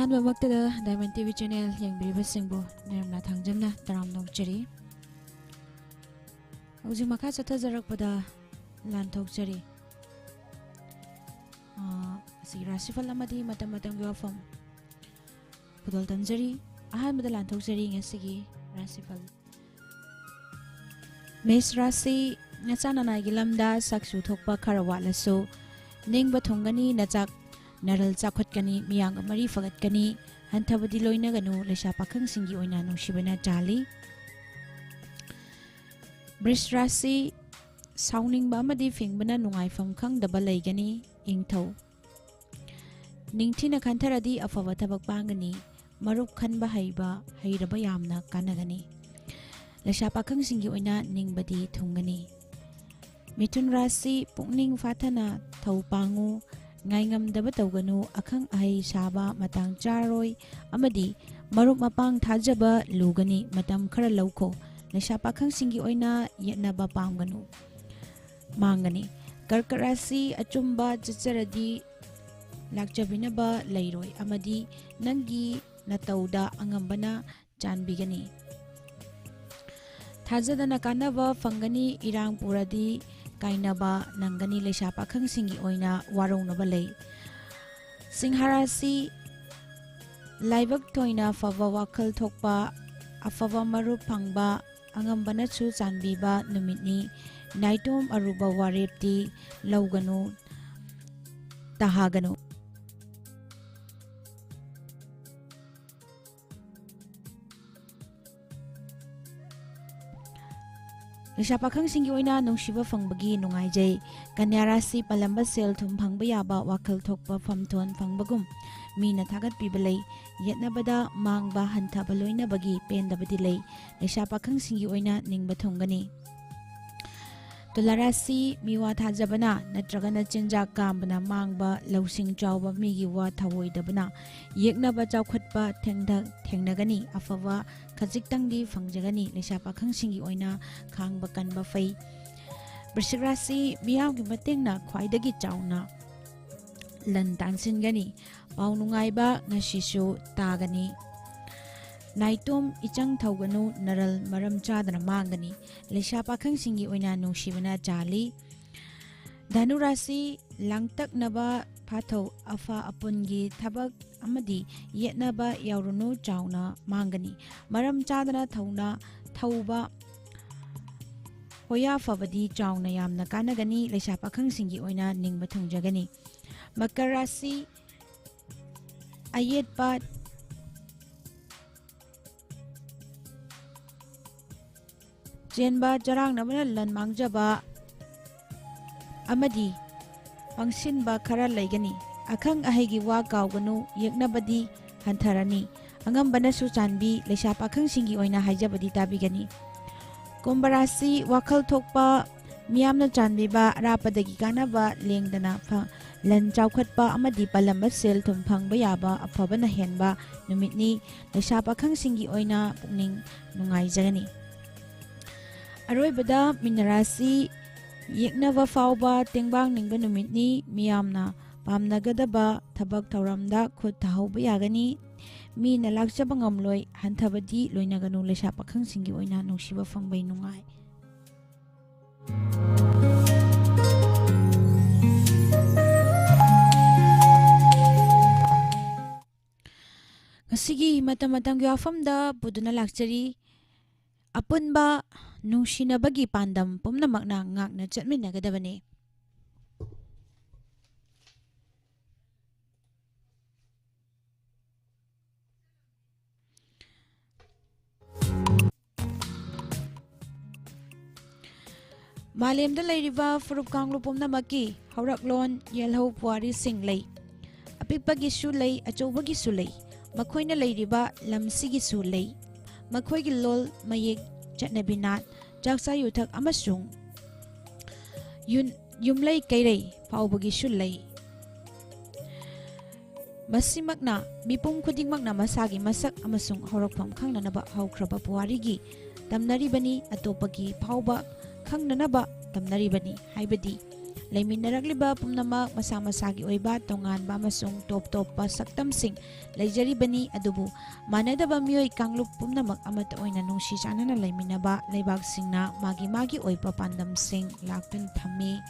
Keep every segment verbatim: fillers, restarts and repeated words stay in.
ꯑꯍꯥꯟꯕꯃꯛꯇꯗ Diamond T V channel ꯌꯦꯡꯕꯤꯔꯤꯕꯁꯤꯡꯕꯨ Nirmala ꯊꯥꯡꯖꯝꯅ ꯇꯔꯥꯝꯅ ꯑꯣꯛꯆꯔꯤ꯫ ꯍꯧꯖꯤꯛ ꯃꯈꯥ ꯆꯠꯊꯖꯔꯛꯄꯗ ꯂꯥꯟꯊꯣꯛꯆꯔꯤ꯫ ꯑꯥ, ꯑꯁꯤꯒꯤ ꯔꯥꯁꯤꯐꯜ ꯑꯃꯗꯤ ꯃꯇꯝ ꯃꯇꯝꯒꯤ ꯋꯥꯐꯝ ꯈꯨꯗꯣꯜ ꯇꯝꯖꯔꯤ꯫ ꯑꯍꯥꯟꯕꯗ ꯂꯥꯟꯊꯣꯛꯆꯔꯤ ꯉꯁꯤꯒꯤ ꯔꯥꯁꯤꯐꯜ꯫ ꯃꯦꯁ ꯔꯥꯁꯤ, ꯅꯆꯥ ꯅꯅꯥꯏꯒꯤ ꯂꯝꯗ ꯁꯛ ꯆꯨ ꯊꯣꯛꯄ ꯈꯔ ꯋꯥꯠꯂꯁꯨ ꯅꯤꯡꯕ ꯊꯨꯡꯒꯅꯤ, ꯅꯆꯥꯛ ꯅꯔꯜ ꯆꯥꯎꯈꯠꯀꯅꯤ, ꯃꯤꯌꯥꯝꯒ ꯃꯔꯤ ꯐꯒꯠꯀꯅꯤ, ꯍꯟꯊꯕꯗꯤ ꯂꯣꯏꯅꯒꯅꯨ, ꯂꯩꯁꯥ ꯄꯥꯈꯪꯁꯤꯡꯒꯤ ꯑꯣꯏꯅ ꯅꯨꯡꯁꯤꯕꯅ ꯆꯥꯜꯂꯤ꯫ ꯕ꯭ꯔꯤꯁ ꯔꯥꯁꯤ, ꯁꯥꯎꯅꯤꯡꯕ ꯑꯃꯗꯤ ꯐꯤꯡꯕꯅ ꯅꯨꯡꯉꯥꯏꯐꯝ ꯈꯪꯗꯕ ꯂꯩꯒꯅꯤ, ꯏꯪꯊꯧ꯫ ꯅꯤꯡꯊꯤꯅ ꯈꯟꯊꯔꯗꯤ ꯑꯐꯕ ꯊꯕꯛ ꯄꯥꯡꯒꯅꯤ꯫ ꯃꯔꯨꯞ ꯈꯟꯕ ꯍꯩꯕ, ꯍꯩꯔꯕ ꯌꯥꯝꯅ ꯀꯥꯟꯅꯒꯅꯤ꯫ ꯂꯩꯁꯥ ꯄꯥꯈꯪꯁꯤꯡꯒꯤ ꯑꯣꯏꯅ ꯅꯤꯡꯕꯗꯤ ꯊꯨꯡꯒꯅꯤ꯫ ꯃꯤꯊꯨꯟ ꯔꯥꯁꯤ, ꯄꯨꯛꯅꯤꯡ ꯐꯥꯊꯅ ꯊꯧ ꯄꯥꯡꯉꯨ, ꯉꯥꯏꯉꯝꯗꯕ ꯇꯧꯒꯅꯨ, ꯑꯈꯪ ꯑꯍꯩ ꯁꯥꯕ ꯃꯇꯥꯡ ꯆꯥꯔꯣꯏ ꯑꯃꯗꯤ ꯃꯔꯨꯞ ꯃꯄꯥꯡ ꯊꯥꯖꯕ ꯂꯨꯒꯅꯤ, ꯃꯇꯝ ꯈꯔ ꯂꯧꯈꯣ꯫ ꯂꯩꯁꯥ ꯄꯥꯈꯪꯁꯤꯡꯒꯤ ꯑꯣꯏꯅ ꯌꯦꯠꯅꯕ ꯄꯥꯝꯒꯅꯨ꯫ ꯃꯥꯡꯒꯅꯤ꯫ ꯀꯔꯀꯠ ꯔꯥꯁꯤ, ꯑꯆꯨꯝꯕ ꯆꯠꯆꯔꯗꯤ ꯂꯥꯛꯆꯕꯤꯅꯕ ꯂꯩꯔꯣꯏ ꯑꯃꯗꯤ ꯅꯪꯒꯤ ꯅꯇꯧꯗ ꯑꯉꯝꯕꯅ ꯆꯥꯟꯕꯤꯒꯅꯤ꯫ ꯊꯥꯖꯗꯅ ꯀꯥꯟꯅꯕ ꯐꯪꯒꯅꯤ, ꯏꯔꯥꯡ ꯄꯨꯔꯗꯤ ꯀꯥꯏꯅꯕ ꯅꯪꯒꯅꯤ, ꯂꯩꯁꯥ ꯄꯥꯈꯪꯁꯤꯡꯒꯤ ꯑꯣꯏꯅ ꯋꯥꯔꯧꯅꯕ ꯂꯩ꯫ ꯁꯤꯡꯍ ꯔꯥꯁꯤ, ꯂꯥꯏꯕꯛ ꯊꯣꯏꯅ ꯐꯕ ꯋꯥꯈꯜ ꯊꯣꯛꯄ, ꯑꯐꯕ ꯃꯔꯨꯞ ꯐꯪꯕ, ꯑꯉꯝꯕꯅꯁꯨ ꯆꯥꯟꯕꯤꯕ ꯅꯨꯃꯤꯠꯅꯤ꯫ ꯅꯥꯏꯇꯣꯝ ꯑꯔꯨꯕ ꯋꯥꯔꯦꯞꯇꯤ ꯂꯧꯒꯅꯨ, ꯇꯍꯥꯒꯅꯨ꯫ ꯂꯩꯁꯥ ꯄꯥꯈꯪꯁꯤꯡꯒꯤ ꯑꯣꯏꯅ ꯅꯨꯡꯁꯤꯕ ꯐꯪꯕꯒꯤ ꯅꯨꯡꯉꯥꯏꯖꯩ꯫ ꯀꯟꯌꯥ ꯔꯥꯁꯤ, ꯄꯥꯜꯂꯝꯕ ꯁꯦꯜ ꯊꯨꯝ ꯐꯪꯕ ꯌꯥꯕ, ꯋꯥꯈꯜ ꯊꯣꯛꯄ ꯐꯝꯊꯣꯟ ꯐꯪꯕꯒꯨꯝ ꯃꯤꯅ ꯊꯥꯒꯠꯄꯤꯕ ꯂꯩ꯫ ꯌꯦꯠꯅꯕꯗ ꯃꯥꯡꯕ ꯍꯟꯊꯕ ꯂꯣꯏꯅꯕꯒꯤ ꯄꯦꯟꯗꯕꯗꯤ ꯂꯩ꯫ ꯂꯩꯁꯥ ꯄꯥꯈꯪꯁꯤꯡꯒꯤ ꯑꯣꯏꯅ ꯅꯤꯡꯕ ꯊꯨꯡꯒꯅꯤ꯫ ꯇꯨꯂꯥ ꯔꯥꯁꯤ, ꯃꯤꯋꯥ ꯊꯥꯖꯕꯅ ꯅꯠꯇ꯭ꯔꯒꯅ ꯆꯤꯟꯖꯥꯛ ꯀꯥꯝꯕꯅ ꯃꯥꯡꯕ, ꯂꯧꯁꯤꯡ ꯆꯥꯎꯕ ꯃꯤꯒꯤ ꯋꯥ ꯊꯧꯑꯣꯏꯗꯕꯅ ꯌꯦꯛꯅꯕ ꯆꯥꯎꯈꯠꯄ ꯊꯦꯡꯅ-, ꯊꯦꯡꯅꯒꯅꯤ꯫ ꯑꯐꯕ ꯈꯖꯤꯛꯇꯪꯗꯤ ꯐꯪꯖꯒꯅꯤ꯫ ꯂꯩꯁꯥ ꯄꯥꯈꯪꯁꯤꯡꯒꯤ ꯑꯣꯏꯅ ꯈꯥꯡꯕ ꯀꯟꯕ ꯐꯩ꯫ ꯕ꯭ꯔꯤꯁꯤꯛ ꯔꯥꯁꯤ, ꯃꯤꯌꯥꯝꯒꯤ ꯃꯇꯦꯡꯅ ꯈ꯭ꯋꯥꯏꯗꯒꯤ ꯆꯥꯎꯅ ꯂꯟ ꯇꯥꯟꯁꯤꯟꯒꯅꯤ꯫ ꯄꯥꯎ ꯅꯨꯡꯉꯥꯏꯕ ꯉꯁꯤꯁꯨ ꯇꯥꯒꯅꯤ꯫ ꯅꯥꯏꯇꯣꯝ ꯏꯆꯪ ꯊꯧꯒꯅꯨ, ꯅꯔꯜ ꯃꯔꯝ ꯆꯥꯗꯅ ꯃꯥꯡꯒꯅꯤ꯫ ꯂꯩꯁꯥ ꯄꯥꯈꯪꯁꯤꯡꯒꯤ ꯑꯣꯏꯅ ꯅꯨꯡꯁꯤꯕꯅ ꯆꯥꯜꯂꯤ꯫ ꯙꯅꯨ ꯔꯥꯁꯤ, ꯂꯥꯡꯇꯛꯅꯕ ꯐꯥꯊꯧ ꯑꯐ ꯑꯄꯨꯟꯒꯤ ꯊꯕꯛ ꯑꯃꯗꯤ ꯌꯦꯠꯅꯕ ꯌꯥꯎꯔꯨꯅꯨ, ꯆꯥꯎꯅ ꯃꯥꯡꯒꯅꯤ꯫ ꯃꯔꯝ ꯆꯥꯗꯅ ꯊꯧꯅ ꯊꯧꯕ ꯍꯣꯌꯥ ꯐꯕꯗꯤ ꯆꯥꯎꯅ ꯌꯥꯝꯅ ꯀꯥꯟꯅꯒꯅꯤ, ꯂꯩꯁꯥ ꯄꯥꯈꯪꯁꯤꯡꯒꯤ ꯑꯣꯏꯅ ꯅꯤꯡꯕ ꯊꯨꯡꯖꯒꯅꯤ꯫ ꯃꯀꯔ ꯔꯥꯁꯤ, ꯑꯌꯦꯠꯄ ꯆꯦꯟꯕ ꯆꯔꯥꯡꯅꯕꯅ ꯂꯟ ꯃꯥꯡꯖꯕ ꯑꯃꯗꯤ ꯄꯪꯁꯤꯟꯕ ꯈꯔ ꯂꯩꯒꯅꯤ꯫ ꯑꯈꯪ ꯑꯍꯩꯒꯤ ꯋꯥ ꯀꯥꯎꯒꯅꯨ, ꯌꯦꯛꯅꯕꯗꯤ ꯍꯟꯊꯔꯅꯤ꯫ ꯑꯉꯝꯕꯅꯁꯨ ꯆꯥꯟꯕꯤ, ꯂꯩꯁꯥ ꯄꯥꯈꯪꯁꯤꯡꯒꯤ ꯑꯣꯏꯅ ꯍꯥꯏꯖꯕꯗꯤ ꯇꯥꯕꯤꯒꯅꯤ꯫ ꯀꯨꯝꯚ ꯔꯥꯁꯤ, ꯋꯥꯈꯜ ꯊꯣꯛꯄ, ꯃꯤꯌꯥꯝꯅ ꯆꯥꯟꯕꯤꯕ, ꯑꯔꯥꯞꯄꯗꯒꯤ ꯀꯥꯟꯅꯕ ꯂꯦꯡꯗꯅ ꯐ-, ꯂꯟ ꯆꯥꯎꯈꯠꯄ ꯑꯃꯗꯤ ꯄꯜꯂꯝꯕ ꯁꯦꯜ ꯊꯨꯝ ꯐꯪꯕ ꯌꯥꯕ ꯑꯐꯕꯅ ꯍꯦꯟꯕ ꯅꯨꯃꯤꯠꯅꯤ꯫ ꯂꯩꯁꯥ ꯄꯥꯈꯪꯁꯤꯡꯒꯤ ꯑꯣꯏꯅ ꯄꯨꯛꯅꯤꯡ ꯅꯨꯡꯉꯥꯏꯖꯒꯅꯤ꯫ ꯑꯔꯣꯏꯕꯗ ꯃꯤꯅ ꯔꯥꯁꯤ, ꯌꯦꯛꯅꯕ ꯐꯥꯎꯕ ꯇꯦꯡꯕꯥꯡ ꯅꯤꯡꯕ ꯅꯨꯃꯤꯠꯅꯤ꯫ ꯃꯤꯌꯥꯝꯅ ꯄꯥꯝꯅꯒꯗꯕ ꯊꯕꯛ ꯊꯧꯔꯝꯗ ꯈꯨꯠ ꯊꯥꯍꯧꯕ ꯌꯥꯒꯅꯤ꯫ ꯃꯤꯅ ꯂꯥꯛꯆꯕ ꯉꯝꯂꯣꯏ, ꯍꯟꯊꯕꯗꯤ ꯂꯣꯏꯅꯒꯅꯨ꯫ ꯂꯩꯁꯥ ꯄꯥꯈꯪꯁꯤꯡꯒꯤ ꯑꯣꯏꯅ ꯅꯨꯡꯁꯤꯕ ꯐꯪꯕꯩ ꯅꯨꯡꯉꯥꯏ꯫ ꯉꯁꯤꯒꯤ ꯃꯇꯝ ꯃꯇꯝꯒꯤ ꯋꯥꯐꯝꯗ ꯄꯨꯗꯨꯅ ꯂꯥꯛꯆꯔꯤ꯫ ꯑꯄꯨꯟꯕ ꯅꯨꯡꯁꯤꯅꯕꯒꯤ ꯄꯥꯟꯗꯝ ꯄꯨꯝꯅꯃꯛꯅ ꯉꯥꯛꯅ ꯆꯠꯃꯤꯟꯅꯒꯗꯕꯅꯤ꯫ ꯃꯥꯂꯦꯝꯗ ꯂꯩꯔꯤꯕ ꯐꯨꯔꯨꯞ ꯀꯥꯡꯂꯨꯞ ꯄꯨꯝꯅꯃꯛꯀꯤ ꯍꯧꯔꯛꯂꯣꯟ ꯌꯦꯜꯍꯧ ꯄꯨꯋꯥꯔꯤꯁꯤꯡ ꯂꯩ꯫ ꯑꯄꯤꯛꯄꯒꯤꯁꯨ ꯂꯩ, ꯑꯆꯧꯕꯒꯤꯁꯨ ꯂꯩ꯫ ꯃꯈꯣꯏꯅ ꯂꯩꯔꯤꯕ ꯂꯝꯁꯤꯒꯤꯁꯨ ꯂꯩ꯫ ꯃꯈꯣꯏꯒꯤ ꯂꯣꯜ, ꯃꯌꯦꯛ, ꯆꯠꯅꯕꯤ, ꯅꯥꯠ, ꯆꯥꯛꯆꯥ ꯌꯨꯊꯛ ꯑꯃꯁꯨꯡ ꯌꯨꯝ-, ꯌꯨꯝꯂꯩ ꯀꯩꯔꯩ ꯐꯥꯎꯕꯒꯤꯁꯨ ꯂꯩ꯫ ꯃꯁꯤꯃꯛꯅ ꯃꯤꯄꯨꯝ ꯈꯨꯗꯤꯡꯃꯛꯅ ꯃꯁꯥꯒꯤ ꯃꯁꯛ ꯑꯃꯁꯨꯡ ꯍꯧꯔꯛꯐꯝ ꯈꯪꯅꯅꯕ ꯍꯧꯈ꯭ꯔꯕ ꯄꯨꯋꯥꯔꯤꯒꯤ ꯇꯝꯅꯔꯤꯕꯅꯤ, ꯑꯇꯣꯞꯄꯒꯤ ꯐꯥꯎꯕ ꯈꯪꯅꯅꯕ ꯇꯝꯅꯔꯤꯕꯅꯤ꯫ ꯍꯥꯏꯕꯗꯤ ꯂꯩꯃꯤꯟꯅꯔꯛꯂꯤꯕ ꯄꯨꯝꯅꯃꯛ ꯃꯁꯥ ꯃꯁꯥꯒꯤ ꯑꯣꯏꯕ ꯇꯣꯉꯥꯟꯕ ꯑꯃꯁꯨꯡ ꯇꯣꯞ ꯇꯣꯞꯄ ꯁꯛꯇꯝꯁꯤꯡ ꯂꯩꯖꯔꯤꯕꯅꯤ, ꯑꯗꯨꯕꯨ ꯃꯥꯟꯅꯗꯕ ꯃꯤꯑꯣꯏ ꯀꯥꯡꯂꯨꯞ ꯄꯨꯝꯅꯃꯛ ꯑꯃꯠꯇ ꯑꯣꯏꯅ ꯅꯨꯡꯁꯤ ꯆꯥꯟꯅꯅ ꯂꯩꯃꯤꯟꯅꯕ ꯂꯩꯕꯥꯛꯁꯤꯡꯅ ꯃꯥꯒꯤ ꯃꯥꯒꯤ ꯑꯣꯏꯕ ꯄꯥꯟꯗꯝꯁꯤꯡ ꯂꯥꯛꯇꯨꯅ ꯊꯝꯃꯤ꯫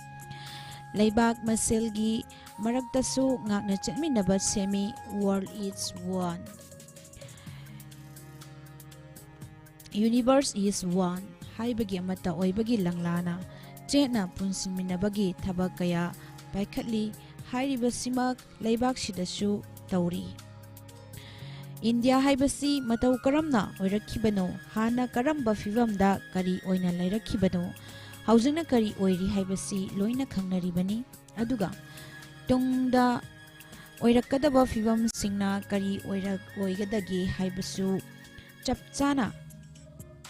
ꯂꯩꯕꯥꯛ ꯃꯁꯦꯜꯒꯤ ꯃꯔꯛꯇꯁꯨ ꯉꯥꯛꯅ ꯆꯠꯃꯤꯟꯅꯕ ꯁꯦꯝꯃꯤ꯫ World is one, Universe is one ꯍꯥꯏꯕꯒꯤ ꯑꯃꯠꯇ ꯑꯣꯏꯕꯒꯤ ꯂꯪꯂꯥꯅ ꯆꯦꯠꯅ ꯄꯨꯟꯁꯤꯟꯃꯤꯟꯅꯕꯒꯤ ꯊꯕꯛ ꯀꯌꯥ ꯄꯥꯏꯈꯠꯂꯤ꯫ ꯍꯥꯏꯔꯤꯕꯁꯤꯃꯛ ꯂꯩꯕꯥꯛꯁꯤꯗꯁꯨ ꯇꯧꯔꯤ꯫ ꯏꯟꯗꯤꯌꯥ ꯍꯥꯏꯕꯁꯤ ꯃꯇꯧ ꯀꯔꯝꯅ ꯑꯣꯏꯔꯛꯈꯤꯕꯅꯣ, ꯍꯥꯟꯅ ꯀꯔꯝꯕ ꯐꯤꯕꯝꯗ ꯀꯔꯤ ꯑꯣꯏꯅ ꯂꯩꯔꯛꯈꯤꯕꯅꯣ, ꯍꯧꯖꯤꯛꯅ ꯀꯔꯤ ꯑꯣꯏꯔꯤ ꯍꯥꯏꯕꯁꯤ ꯂꯣꯏꯅ ꯈꯪꯅꯔꯤꯕꯅꯤ꯫ ꯑꯗꯨꯒ ꯇꯨꯡꯗ ꯑꯣꯏꯔꯛꯀꯗꯕ ꯐꯤꯕꯝꯁꯤꯡꯅ ꯀꯔꯤ ꯑꯣꯏꯔꯛ-, ꯑꯣꯏꯒꯗꯒꯦ ꯍꯥꯏꯕꯁꯨ ꯆꯞ ꯆꯥꯅ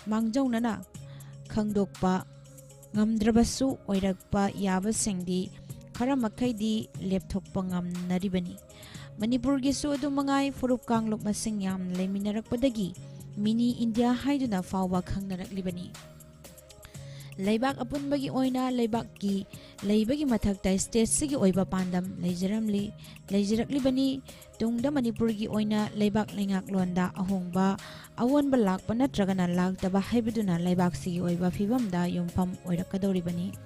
ꯃꯥꯡꯖꯧꯅꯅ ꯈꯪꯗꯣꯛꯄ ꯉꯝꯗ꯭ꯔꯕꯁꯨ, ꯑꯣꯏꯔꯛꯄ ꯌꯥꯕꯁꯤꯡꯗꯤ ꯈꯔ ꯃꯈꯩꯗꯤ ꯂꯦꯞꯊꯣꯛꯄ ꯉꯝꯅꯔꯤꯕꯅꯤ꯫ ꯃꯅꯤꯄꯨꯔꯒꯤꯁꯨ ꯑꯗꯨꯝ ꯃꯉꯥꯏ, ꯐꯨꯔꯨꯞ ꯀꯥꯡꯂꯨꯞ ꯃꯁꯤꯡ ꯌꯥꯝꯅ ꯂꯩꯃꯤꯟꯅꯔꯛꯄꯗꯒꯤ ꯃꯤꯅꯤ ꯏꯟꯗꯤꯌꯥ ꯍꯥꯏꯗꯨꯅ ꯐꯥꯎꯕ ꯈꯪꯅꯔꯛꯂꯤꯕꯅꯤ꯫ ꯂꯩꯕꯥꯛ ꯑꯄꯨꯟꯕꯒꯤ ꯑꯣꯏꯅ ꯂꯩꯕꯥꯛꯀꯤ ꯂꯩꯕꯒꯤ ꯃꯊꯛꯇ ꯁ꯭ꯇꯦꯠꯁꯤꯒꯤ ꯑꯣꯏꯕ ꯄꯥꯟꯗꯝ ꯂꯩꯖꯔꯝꯂꯤ, ꯂꯩꯖꯔꯛꯂꯤꯕꯅꯤ꯫ ꯇꯨꯡꯗ ꯃꯅꯤꯄꯨꯔꯒꯤ ꯑꯣꯏꯅ ꯂꯩꯕꯥꯛ ꯂꯩꯉꯥꯛꯂꯣꯟꯗ ꯑꯍꯣꯡꯕ, ꯑꯑꯣꯟꯕ ꯂꯥꯛꯄ ꯅꯠꯇ꯭ꯔꯒꯅ ꯂꯥꯛꯇꯕ ꯍꯥꯏꯕꯗꯨꯅ ꯂꯩꯕꯥꯛꯁꯤꯒꯤ ꯑꯣꯏꯕ ꯐꯤꯕꯝꯗ ꯌꯨꯝꯐꯝ ꯑꯣꯏꯔꯛꯀꯗꯧꯔꯤꯕꯅꯤ꯫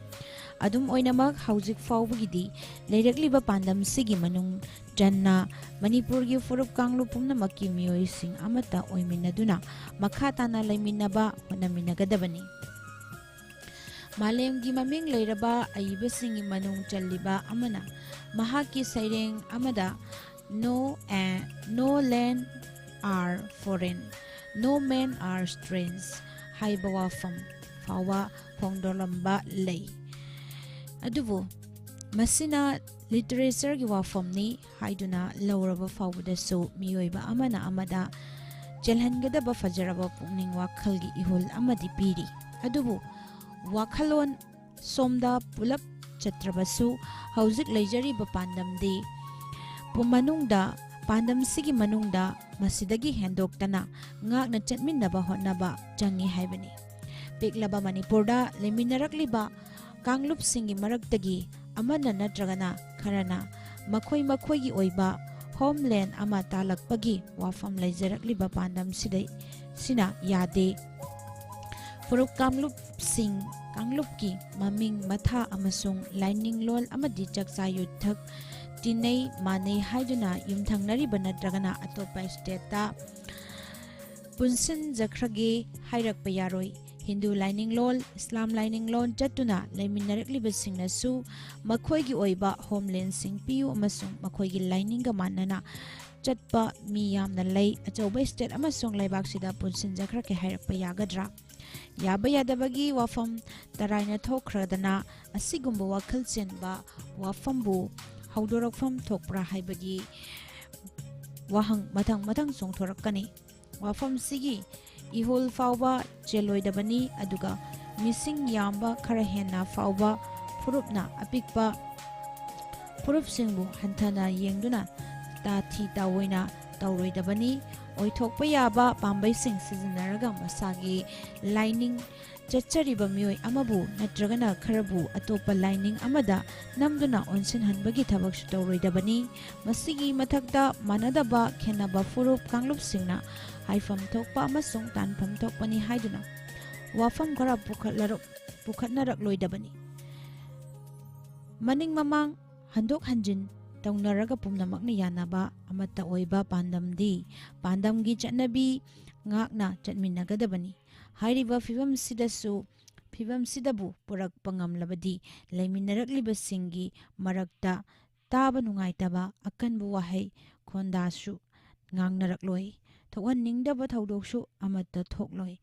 ꯑꯗꯨꯝ ꯑꯣꯏꯅꯃꯛ, ꯍꯧꯖꯤꯛ ꯐꯥꯎꯕꯒꯤꯗꯤ ꯂꯩꯔꯛꯂꯤꯕ ꯄꯥꯟꯗꯝꯁꯤꯒꯤ ꯃꯅꯨꯡ ꯆꯟꯅ ꯃꯅꯤꯄꯨꯔꯒꯤ ꯐꯨꯔꯨꯞ ꯀꯥꯡꯂꯨꯞ ꯄꯨꯝꯅꯃꯛꯀꯤ ꯃꯤꯑꯣꯏꯁꯤꯡ ꯑꯃꯠꯇ ꯑꯣꯏꯃꯤꯟꯅꯗꯨꯅ ꯃꯈꯥ ꯇꯥꯅ ꯂꯩꯃꯤꯟꯅꯕ ꯍꯣꯠꯅꯃꯤꯟꯅꯒꯗꯕꯅꯤ꯫ ꯃꯥꯂꯦꯝꯒꯤ ꯃꯃꯤꯡ ꯂꯩꯔꯕ ꯑꯏꯕꯁꯤꯡꯒꯤ ꯃꯅꯨꯡ ꯆꯜꯂꯤꯕ ꯑꯃꯅ ꯃꯍꯥꯛꯀꯤ ꯁꯩꯔꯦꯡ ꯑꯃꯗ "No, eh, no land are foreign, no men are strange" ꯍꯥꯏꯕ ꯋꯥꯐꯝ ꯐꯥꯎꯕ ꯐꯣꯡꯗꯣꯛꯂꯝꯕ ꯂꯩ꯫ ꯑꯗꯨꯕꯨ ꯃꯁꯤꯅ ꯂꯤꯇꯔꯦꯆꯔꯒꯤ ꯋꯥꯐꯝꯅꯤ ꯍꯥꯏꯗꯨꯅ ꯂꯧꯔꯕ ꯐꯥꯎꯕꯗꯁꯨ ꯃꯤꯑꯣꯏꯕ ꯑꯃꯅ ꯑꯃꯗ ꯆꯦꯜꯍꯟꯒꯗꯕ ꯐꯖꯔꯕ ꯄꯨꯛꯅꯤꯡ ꯋꯥꯈꯜꯒꯤ ꯏꯍꯨꯜ ꯑꯃꯗꯤ ꯄꯤꯔꯤ꯫ ꯑꯗꯨꯕꯨ ꯋꯥꯈꯜꯂꯣꯟ ꯁꯣꯝꯗ ꯄꯨꯂꯞ ꯆꯠꯇ꯭ꯔꯕꯁꯨ, ꯍꯧꯖꯤꯛ ꯂꯩꯖꯔꯤꯕ ꯄꯥꯟꯗꯝꯗꯤ ꯄꯨ-, ꯃꯅꯨꯡꯗ, ꯄꯥꯟꯗꯝꯁꯤꯒꯤ ꯃꯅꯨꯡꯗ ꯃꯁꯤꯗꯒꯤ ꯍꯦꯟꯗꯣꯛꯇꯅ ꯉꯥꯛꯅ ꯆꯠꯃꯤꯟꯅꯕ ꯍꯣꯠꯅꯕ ꯆꯪꯏ ꯍꯥꯏꯕꯅꯤ꯫ ꯄꯤꯛꯂꯕ ꯃꯅꯤꯄꯨꯔꯗ ꯂꯩꯃꯤꯟꯅꯔꯛꯂꯤꯕ ꯀꯥꯡꯂꯨꯞꯁꯤꯡꯒꯤ ꯃꯔꯛꯇꯒꯤ ꯑꯃꯅ ꯅꯠꯇ꯭ꯔꯒꯅ ꯈꯔꯅ ꯃꯈꯣꯏ ꯃꯈꯣꯏꯒꯤ ꯑꯣꯏꯕ ꯍꯣꯝꯂꯦꯟ ꯑꯃ ꯇꯥꯜꯂꯛꯄꯒꯤ ꯋꯥꯐꯝ ꯂꯩꯖꯔꯛꯂꯤꯕ ꯄꯥꯟꯗꯝꯁꯤꯗ, ꯁꯤꯅ ꯌꯥꯗꯦ꯫ ꯐꯨꯔꯨꯞ ꯀꯥꯡꯂꯨꯞꯁꯤꯡ, ꯀꯥꯡꯂꯨꯞꯀꯤ ꯃꯃꯤꯡ ꯃꯊꯥ ꯑꯃꯁꯨꯡ ꯂꯥꯏꯅꯤꯡꯂꯣꯟ ꯑꯃꯗꯤ ꯆꯥꯛꯆꯥ ꯌꯨꯊꯛ ꯇꯤꯟꯅꯩ ꯃꯥꯟꯅꯩ ꯍꯥꯏꯗꯨꯅ ꯌꯨꯝꯊꯪꯅꯔꯤꯕ ꯅꯠꯇ꯭ꯔꯒꯅ ꯑꯇꯣꯞꯄ ꯁ꯭ꯇꯦꯠꯇ ꯄꯨꯟꯁꯤꯟꯖꯈ꯭ꯔꯒꯦ ꯍꯥꯏꯔꯛꯄ ꯌꯥꯔꯣꯏ꯫ ꯍꯤꯟꯗꯨ ꯂꯥꯏꯅꯤꯡꯂꯣꯟ, ꯏꯁꯂꯥꯝ ꯂꯥꯏꯅꯤꯡꯂꯣꯟ ꯆꯠꯇꯨꯅ ꯂꯩꯃꯤꯟꯅꯔꯛꯂꯤꯕꯁꯤꯡꯅꯁꯨ ꯃꯈꯣꯏꯒꯤ ꯑꯣꯏꯕ ꯍꯣꯝꯂꯦꯟꯁꯤꯡ ꯄꯤꯌꯨ ꯑꯃꯁꯨꯡ ꯃꯈꯣꯏꯒꯤ ꯂꯥꯏꯅꯤꯡꯒ ꯃꯥꯟꯅꯅ ꯆꯠꯄ ꯃꯤ ꯌꯥꯝꯅ ꯂꯩ꯫ ꯑꯆꯧꯕ ꯁ꯭ꯇꯦꯠ ꯑꯃꯁꯨꯡ ꯂꯩꯕꯥꯛꯁꯤꯗ ꯄꯨꯟꯁꯤꯟꯖꯈ꯭ꯔꯒꯦ ꯍꯥꯏꯔꯛꯄ ꯌꯥꯒꯗ꯭ꯔꯥ? ꯌꯥꯕ ꯌꯥꯗꯕꯒꯤ ꯋꯥꯐꯝ ꯇꯔꯥꯏꯅ ꯊꯣꯛꯈ꯭ꯔꯗꯅ ꯑꯁꯤꯒꯨꯝꯕ ꯋꯥꯈꯜ ꯆꯦꯟꯕ ꯋꯥꯐꯝꯕꯨ ꯍꯧꯗꯣꯔꯛꯐꯝ ꯊꯣꯛꯄ꯭ꯔꯥ ꯍꯥꯏꯕꯒꯤ ꯋꯥꯍꯪ ꯃꯊꯪ ꯃꯊꯪ ꯆꯣꯡꯊꯣꯔꯛꯀꯅꯤ꯫ ꯋꯥꯐꯝꯁꯤꯒꯤ ꯏꯍꯨꯜ ꯐꯥꯎꯕ ꯆꯦꯜꯂꯣꯏꯗꯕꯅꯤ, ꯑꯗꯨꯒ ꯃꯤꯁꯤꯡ ꯌꯥꯝꯕ ꯈꯔ ꯍꯦꯟꯅ ꯐꯥꯎꯕ ꯐꯨꯔꯨꯞꯅ ꯑꯄꯤꯛꯄ ꯐꯨꯔꯨꯞꯁꯤꯡꯕꯨ ꯍꯟꯊꯅ ꯌꯦꯡꯗꯨꯅ ꯇꯥꯊꯤ ꯇꯥꯑꯣꯏꯅ ꯇꯧꯔꯣꯏꯗꯕꯅꯤ꯫ ꯑꯣꯏꯊꯣꯛꯄ ꯌꯥꯕ ꯄꯥꯝꯕꯩꯁꯤꯡ ꯁꯤꯖꯤꯟꯅꯔꯒ ꯃꯁꯥꯒꯤ ꯂꯥꯏꯅꯤꯡ ꯆꯠꯆꯔꯤꯕ ꯃꯤꯑꯣꯏ ꯑꯃꯕꯨ ꯅꯠꯇ꯭ꯔꯒꯅ ꯈꯔꯕꯨ ꯑꯇꯣꯞꯄ ꯂꯥꯏꯅꯤꯡ ꯑꯃꯗ ꯅꯝꯗꯨꯅ ꯑꯣꯟꯁꯤꯟꯍꯟꯕꯒꯤ ꯊꯕꯛꯁꯨ ꯇꯧꯔꯣꯏꯗꯕꯅꯤ꯫ ꯃꯁꯤꯒꯤ ꯃꯊꯛꯇ, ꯃꯥꯟꯅꯗꯕ ꯈꯦꯟꯅꯕ ꯐꯨꯔꯨꯞ ꯀꯥꯡꯂꯨꯞꯁꯤꯡꯅ ꯍꯥꯏꯐꯝ ꯊꯣꯛꯄ ꯑꯃꯁꯨꯡ ꯇꯥꯟꯐꯝ ꯊꯣꯛꯄꯅꯤ ꯍꯥꯏꯗꯨꯅ ꯋꯥꯐꯝ ꯈꯔ ꯄꯨꯈꯠꯂꯔꯛ-, ꯄꯨꯈꯠꯅꯔꯛꯂꯣꯏꯗꯕꯅꯤ꯫ ꯃꯅꯤꯡ ꯃꯃꯥꯡ ꯍꯟꯗꯣꯛ ꯍꯟꯖꯤꯟ ꯇꯧꯅꯔꯒ ꯄꯨꯝꯅꯃꯛꯅ ꯌꯥꯅꯕ ꯑꯃꯠꯇ ꯑꯣꯏꯕ ꯄꯥꯟꯗꯝꯗꯤ ꯄꯥꯟꯗꯝꯒꯤ ꯆꯠꯅꯕꯤ ꯉꯥꯛꯅ ꯆꯠꯃꯤꯟꯅꯒꯗꯕꯅꯤ꯫ ꯍꯥꯏꯔꯤꯕ ꯐꯤꯕꯝꯁꯤꯗꯁꯨ, ꯐꯤꯕꯝꯁꯤꯗꯕꯨ ꯄꯨꯔꯛꯄ ꯉꯝꯂꯕꯗꯤ ꯂꯩꯃꯤꯟꯅꯔꯛꯂꯤꯕꯁꯤꯡꯒꯤ ꯃꯔꯛꯇ ꯇꯥꯕ ꯅꯨꯡꯉꯥꯏꯇꯕ, ꯑꯀꯟꯕ ꯋꯥꯍꯩ ꯈꯣꯟꯗꯥꯁꯨ ꯉꯥꯡꯅꯔꯛꯂꯣꯏ꯫ ꯊꯣꯛꯍꯟꯅꯤꯡꯗꯕ ꯊꯧꯗꯣꯛꯁꯨ ꯑꯃꯠꯇ ꯊꯣꯛꯂꯣꯏ꯫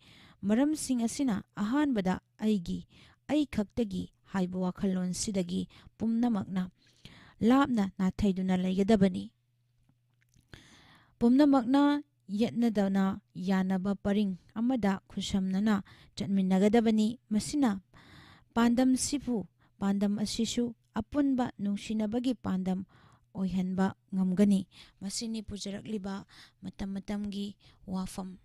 ꯃꯔꯝꯁꯤꯡ ꯑꯁꯤꯅ ꯑꯍꯥꯟꯕꯗ ꯑꯩꯒꯤ, ꯑꯩ ꯈꯛꯇꯒꯤ ꯍꯥꯏꯕ ꯋꯥꯈꯜꯂꯣꯟꯁꯤꯗꯒꯤ ꯄꯨꯝꯅꯃꯛꯅ ꯂꯥꯞꯅ ꯅꯥꯊꯩꯗꯨꯅ ꯂꯩꯒꯗꯕꯅꯤ꯫ ꯄꯨꯝꯅꯃꯛꯅ ꯌꯦꯠꯅꯗꯅ ꯌꯥꯅꯕ ꯄꯔꯤꯡ ꯑꯃꯗ ꯈꯨꯠꯁꯝꯅꯅ ꯆꯠꯃꯤꯟꯅꯒꯗꯕꯅꯤ꯫ ꯃꯁꯤꯅ ꯄꯥꯟꯗꯝꯁꯤꯕꯨ, ꯄꯥꯟꯗꯝ ꯑꯁꯤꯁꯨ ꯑꯄꯨꯟꯕ ꯅꯨꯡꯁꯤꯅꯕꯒꯤ ꯄꯥꯟꯗꯝ ꯑꯣꯏꯍꯟꯕ ꯉꯝꯒꯅꯤ꯫ ꯃꯁꯤꯅꯤ ꯄꯨꯖꯔꯛꯂꯤꯕ ꯃꯇꯝ ꯃꯇꯝꯒꯤ ꯋꯥꯐꯝ꯫